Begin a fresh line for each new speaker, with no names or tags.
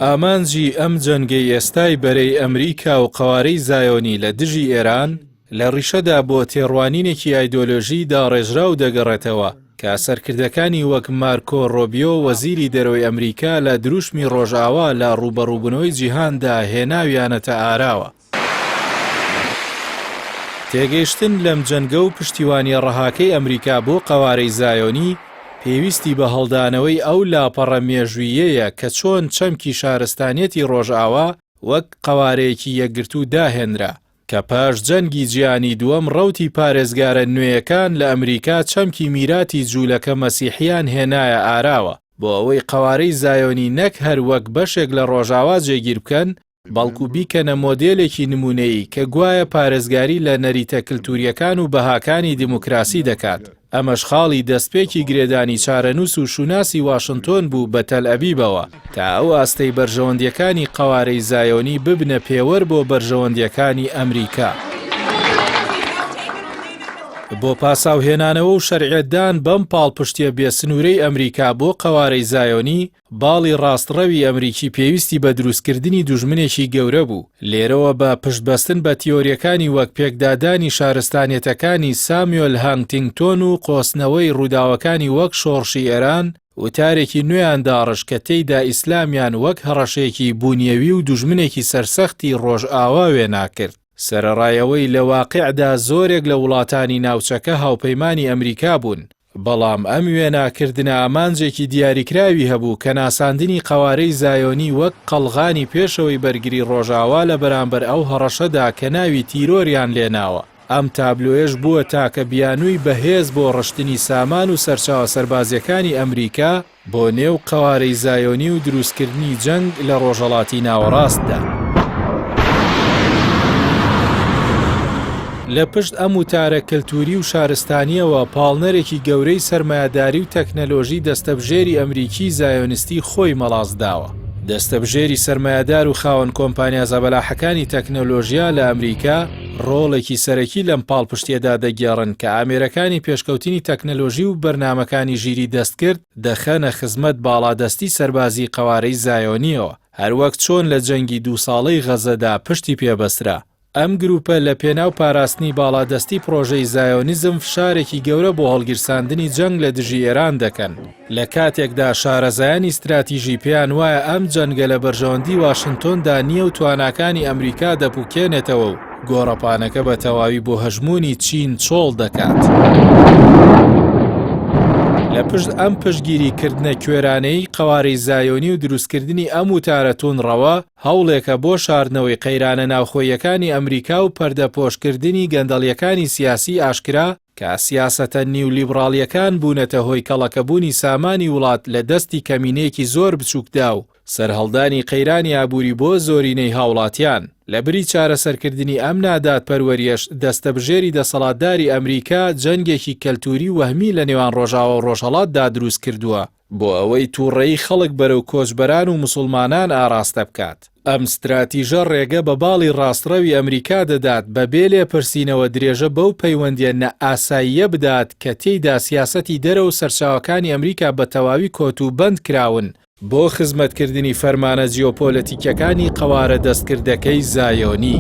ئامانجی ئەم جەنگەی ئێستای بەرەی ئەمریکا و قەوارەی زایۆنی لە دژی ئێران، لە ڕیشەدا بۆ تێڕوانینێکی ئایدۆلۆژیی داڕێژراو دەگەڕێتەوە کە سەرکردەکانی وەک مارکۆ ڕۆبیۆ وەزیری دەرەوەی ئەمریکا لە دروشمی ڕۆژئاوا لە ڕووبەڕووبوونەوەی جیهاندا هێناویانەتە ئاراوە. تێگەیشتن لەم جەنگە و پشتیوانییە ڕەهاکەی ئەمریکا بۆ قەوارەی زایۆنی، پێویستی بە هەڵدانەوەی ئەو لاپەڕە مێژووییەیە کە چۆن چەمکی شارستانیەتی ڕۆژئاوا وەک قەوارەیەکی یەکگرتوو داهێنرا، کە پاش جەنگی جیهانی دووەم ڕەوتی پارێزگارە نوێیەکان لە ئەمریکا چەمکی میراتی جوولەکە مەسیحیان هێنایە ئاراوە بۆ ئەوەی قەوارەی زایۆنی نەک هەر وەک بەشێک لە ڕۆژاوا جێگیر بکەن بەڵکو بیکەنە مۆدێلێکی نموونەیی کە گوایە پارێزگاری لە نەریتە کلتورییەکان و بەهاکانی دیموکراسی دەکات، ئەمەش خاڵی دەستپێکی گرێدانی چارەنووس و شوناسی واشنتۆن بوو بە تەلئەبیبەوە، تا ئەو ئاستەی بەرژەوەندییەکانی قەوارەی زایۆنی ببنە پێوەر بۆ بەرژەوەندییەکانی ئەمریکا. بۆ پاساوهێنانەوە و شەرعیەتدان بەم پاڵپشتییە بێسنوورەی ئەمریکا بۆ قەوارەی زایۆنی، باڵی ڕاستڕەوی ئەمریکی پێویستی بە دروستکردنی دوژمنێکی گەورە بوو، لێرەوە بە پشتبەستن بە تیۆرییەکانی وەک پێکدادانی شارستانیەتەکانی سامیۆل هانتینگتۆن و قۆستنەوەی ڕووداوەکانی وەک شۆڕشی ئێران، وتارێکی نوێیان داڕشت کە تێیدا ئیسلامیان وەک هەڕەشەیەکی بونیەوی و دوژمنێکی سەرسەختی ڕۆژئاوا وێنا کرد. سەرەڕای ئەوەی لە واقیعدا زۆرێک لە وڵاتانی ناوچەکە هاوپەیمانی ئەمریکا بوون، بەڵام ئەم وێناکردنە ئامانجێکی دیاریکراوی هەبوو کە ناساندنی قەوارەی زایۆنی وەک قەڵغانی پێشەوەی بەرگری ڕۆژاوا لە بەرامبەر ئەو هەڕەشەدا کە ناوی تیرۆریان لێناوە. ئەم تابلۆیەش بووە تاکە بیانووی بەهێز بۆ ڕشتنی سامان و سەرچاوە سەربازییەکانی ئەمریکا بۆ نێو قەوارەی زایۆنی و دروستکردنی جەنگ لە ڕۆژهەڵاتی ناوەڕاستدا. لە پشت ئەم وتارە کەلتووری و شارستانییەوە پاڵنەرێکی گەورەی سەرمایەداری و تەکنەلۆژی دەستەبژێری ئەمریکی زایۆنستی خۆی مەڵاس داوە. دەستەبژێری سەرمایەدار و خاوەن کۆمپانیا زەبەلاحەکانی تەکنەلۆژیا لە ئەمریکا ڕۆڵێکی سەرەکی لەم پاڵپشتییەدا دەگێڕن کە ئامێرەکانی پێشکەوتنی تەکنەلۆژی و بەرنامەکانی ژیری دەستکرد دەخەنە خزمەت باڵادەستی سەربازیی قەوارەی زایۆنییەوە، هەروەک چۆن لە جەنگی دوو ساڵەی غەزەدا پشتی پێبەسترا. ئەم گروپە لە پێناو پاراستنی باڵادەستی پڕۆژەی زایۆنیزم فشارێکی گەورە بۆ هەڵگیرساندنی جەنگ لە دژی ئێران دەکەن، لە کاتێکدا شارەزایانی ستراتیژی پێیان وایە ئەم جەنگە لە بەرژەوەندی واشنتۆندا نییە و تواناکانی ئەمریکا دەپوکێنێتەوە و گۆڕەپانەکە بە تەواوی بۆ هەژموونی چین چۆڵ دەکات. لە پشت ئەم پشتگیری کردنە کوێرانەی قەوارەی زایۆنی و دروستکردنی ئەم وتارە توندڕەوە، هەوڵێکە بۆ شاردنەوەی قەیرانە ناوخۆییەکانی ئەمریکا و پەردەپۆشکردنی گەندەڵییەکانی سیاسی ئاشکرا کە سیاسەتە نیولیبڕاڵییەکان بوونەتە هۆی کەڵەکەبوونی سامانی وڵات لە دەستی کەمینەیەکی زۆر بچووکدا و سەرهەڵدانی قەیرانی ئابووری بۆ زۆرینەی هاوڵاتیان. لە بری چارەسەرکردنی ئەم نادادپەروەرییەش دەستەبژێری دەسەڵاتداری ئەمریکا جەنگێکی کەلتووری وەهمی لە نێوان ڕۆژاوا و ڕۆژهەڵاتدا دروستکردووە بۆ ئەوەی تووڕەیی خەڵک بەرەو کۆچبەران و موسوڵمانان ئاڕاستە بکات. ئەم ستراتیژە ڕێگە بە باڵی ڕاستڕەوی ئەمریکا دەدات بە بێ لێپرسینەوە درێژە بەو پەیوەندییە نائاساییە بدات کە تێیدا سیاسەتی دەرەوە و سەرچاوەکانی ئەمریکا بە تەواوی کۆتوبەند کراون بۆ خزمەتکردنی فەرمانە جیۆپۆلەتیکیەکانی قەوارە دەستکردەکەی زایۆنی.